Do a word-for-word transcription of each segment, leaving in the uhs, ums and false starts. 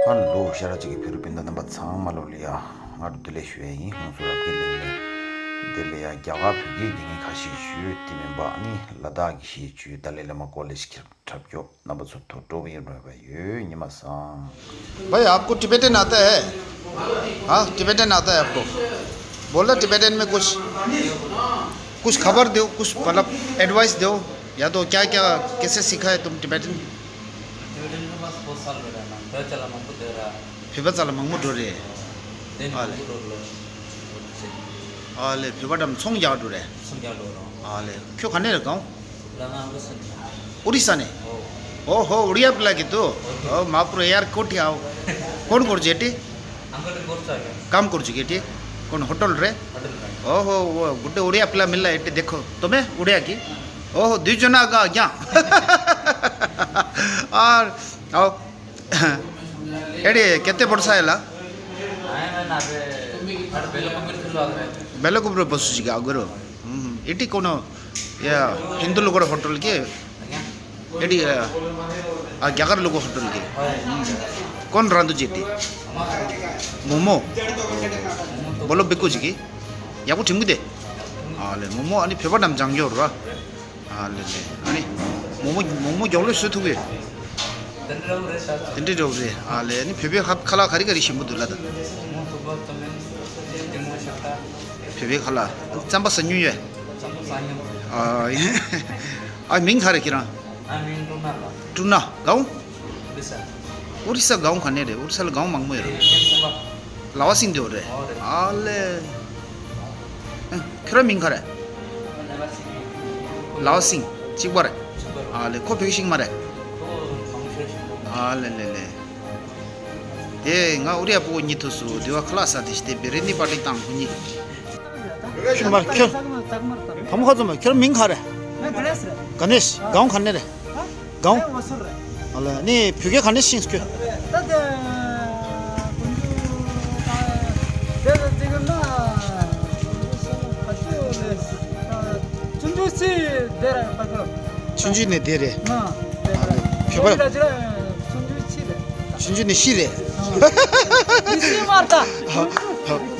ཕར་ལོ་ཤ་ར་ཅིག་གི་ཕེ་རུ་སྤུན་ཟླ་རྣམ་པ་ཚང་མ་ལོ་ལ་ཡ་ང་རུ་བདེ་ལེགས་ཞུ་ཡ་ཡིན། ཧུང་སུ་རབ་རྒྱས་གླིང་ནས་དེ་ལ་ཡ་རྒྱ་གར་བོད་སྐད་སྡེ་ངན་ཁ་ཤས་ཞུ་དེ་མིན་པ་ཨ་ནི་ལ་དྭགས་ཀྱི་ཤེས་ཞུ་ཏཱ་ལའི་བླ་མ་ཀོ་ལེ་ཤི་འཁྲབ་སྐྱོ་རྣམ་པ་ཚོ་ཐུགས་སྤྲོ་བོ་ཡིན་རོལ་པ་ཡོད། ཉི་མ་བཟང་། भाई, आपको टिबेटन आता है? हाँ, टिबेटन आता है आपको? बोलना टिबेटन में कुछ, कुछ खबर दो, कुछ मतलब एडवाइस दो, या तो क्या क्या, कैसे सीखा है तुम टिबेटन? टिबेटन में बस बहुत साल हो रहा है ना, ཕྱི་རྒྱལ་ལ་མང་པོ་སྡོད་ར། བོད་པ་རྩ་ལ་མང་པོ་འགྲོ་རེད། དེ་ནས་ཨ་ལེ། མང་པོ་འགྲོ་རེད། ཨ་ལེ། བོད་པ་འགྲམ་ཚོང་རྒྱག་འགྲོ་རེད། ཚོང་རྒྱག་འགྲོ་ར། ཨ་ལེ། ཁྱོད་ག་ནས་རེད་གང་། ལ་ང་ཨོ་རི་ས་ནས། ཨོ་རི་ས་ནས། ཨོ། ओहो, उड़िया पिला की तू? ओ, माँ पुरो यार, कोठी आओ। कौन कर जेटी? काम कर जुके टी? कौन होटल रे? होटल रे। ओहो, वो गुड्डे उड़िया पिला मिला एटी, देखो। तुम्हें उड़िया की? ओहो, दुई जना का क्या? और, आओ। एड़े, केते वर्ष आयला? बेलकुब्रे बसु जी का गुरु। हम्म, इटी कोनो, या, हिंदू लोगों होटल के? एटी, आ, आ, ग्यागर लोगों होटल के? हम्म। कौन रांधु जी टी? मोमो। बोलो बिकू जी की। या को ठिम दे। आ, ले, मोमो, अनि फेबर नाम जांग जोर रा। ཨ་ལེ་ལེ། ཨ་ནི། མོག་མོག་མོག་མོག་མགྱོགས་ལོས་སུ་ཐུག་གི། དེ་འདྲ་རེད། ཨ་ལེ། ཨ་ནི་བོད་པའི་ཁ་ཁ་ལག་ག་རེ་ག་རེ་ཞིམ་པོ་འདུག་ལ་ད། བོད་པའི་ཁ་ལག་རྩམ་པ་ཟ་མྱོང་ཡོད། ཨ་མིང་ག་རེ་ཁྱེད་རང་། ཀྲུ་ནག་གའོ། ཨོ་རི་ས་གའོ་ག་ནས་རེད། ཨོ་རི་ས་ལ་གའོ་མང་མོ་ཡོད་རེད། ལ་བ་སིང་དེ་འོ་རེད། ཨ་ལེ། ཁྱོད་ར་མིང་ག་རེད། ལ་བ་སིང་། གཅིག་པ་རེད། ཨ་ལེ། ཁོ་བོད་ཤིང་མ་རེད། ཨ་ལེ་ལེ་ལེ། དེ་ང་ཨོ་རི་ཡ་ཕྲུ་གུ་གཉིས་ཐུག་སུ་དེ་བ་ཁ་ལག་ཟ་དེ་ཞིག་དེ་བེ་རེ་ནི་པ་ཏིག་བཏང་ཁོ་གཉིས། ཁྱོད་མར་ཁྱོད། བུ་མོ་ཁ་ཚོ་མ་ཁྱོད་མིང་ག་རེད། ག་ནས་གང་ག་ནས་རེད། གང་། ཨ་ལ་ནི་བོད་སྐད་ག་ནས་ཤེས་ཁྱོད། ཆུང་ཆུང་ནས་དེ་རེད། བོད་པ། ཆུང་ཆུང་ནས་ཤི་རེད།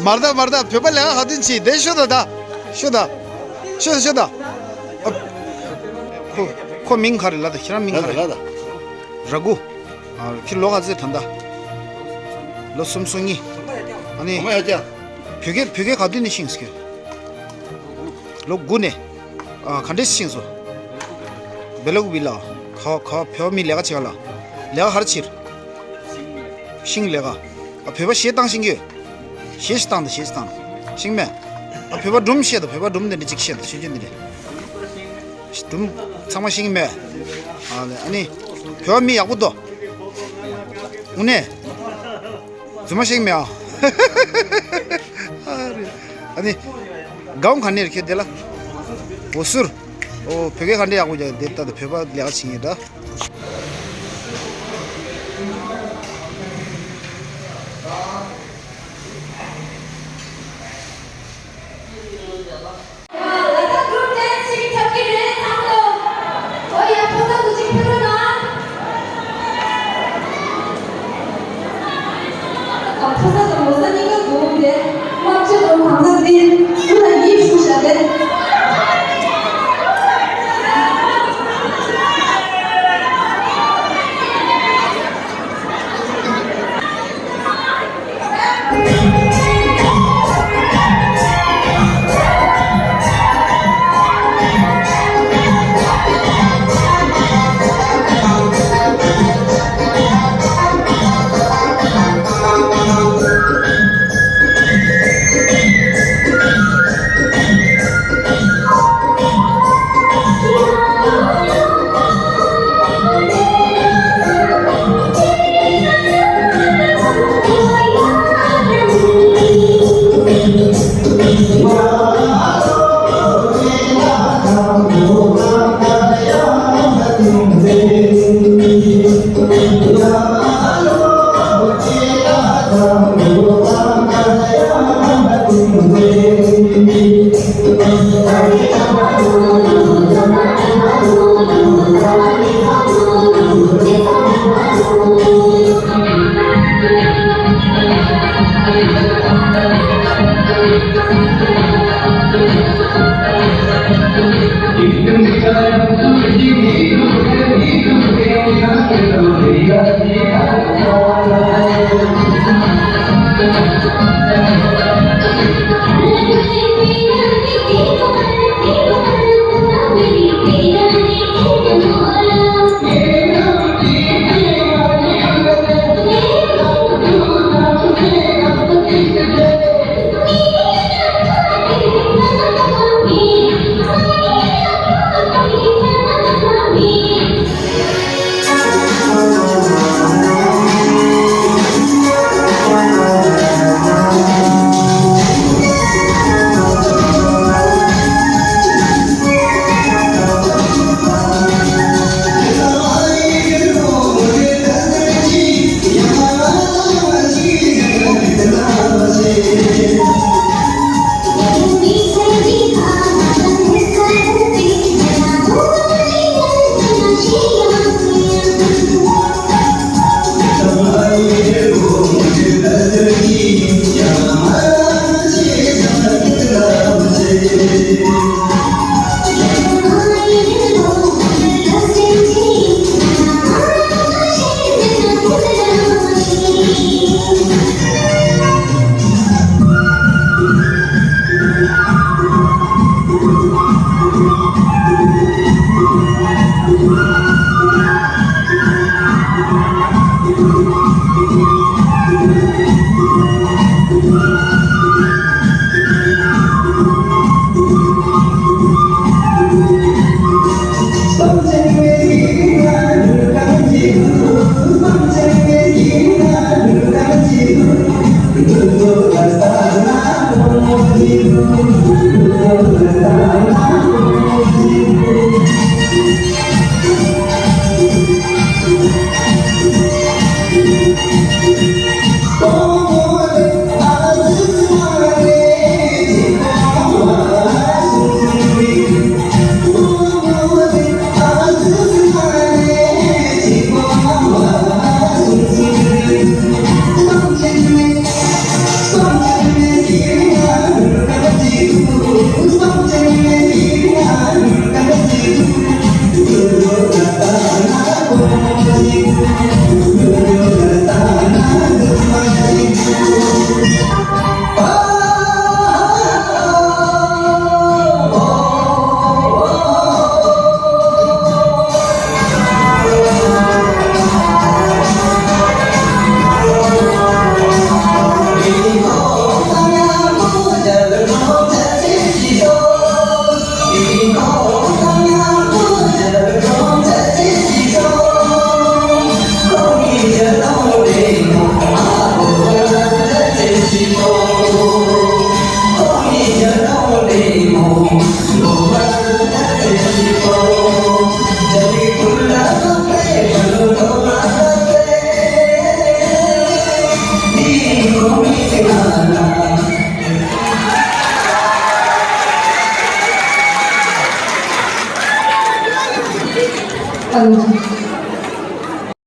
མར་ད་མར་ད་བོད་པ་ལས་ཧ་དུན་ཆི་དེ་ཤོད་ད་ད། ཤོད་ད། ཤོད་ད་ཤོད་ད། ཁོ་ཁོ་མིང་ག་རེ་ལ་ད་ཁྱེད་རང་མིང་ག་རེ། ར་གུ། ཁྱེད་ལོ་ག་ཚོད་ད་ད། ལོ་སུམ་སོ་གཉིས། ཨ་ནི། བོད་སྐད་བོད་སྐད་ག་དུས་ནས་ཤེས་སོང་། ལོ་དགུ་ནས། ག་འདྲས་ཤེས་སོང་། བེ་ལ་གུ་བི་ལ། ག་ག་བོད་མི་ལས་ཀ་བྱེད་ག་ལ། ལས་ཀ་ག་རེ་བྱེད། ཤིང་ལས་ཀ། ཨ་བོད་པ་གཞས་བཏང་ཤེས་ཀྱི་ཡོད། གཞས་ཤིག་བཏང་དང་གཞས་ཤིག་བཏང་། ཤེས་མེད། ཨ་བོད་པ་སྒྲུང་བཤད་དང་བོད་པ་སྒྲུང་འདི་འདྲ་ཅིག་བཤད་དང་ཤེས་ཀྱི་འདི་འདྲ། སྒྲུང་ཚང་མ་ཤེས་ཀྱི་མེད། ཨ་ལེ་ཨ་ནི། བོད་པ་མི་ཡག་པོ་འདུག་དངོས་གནས། རྫུན་མ་ཤེས་ཀྱི་མེད་ཨ། ཨ་རེ། ཨ་ནི། གང་ག་ནས་རེད་ཁྱེད་དེ་ལ། འོ་ཟུར། ཨོ་བོད་སྐད་ག་འདྲ་ཡག་པོ་རྒྱག་དེ་ལྟ་དང་བོད་པ་ལས་ཀ་བྱེད་ངེས་འདྲ།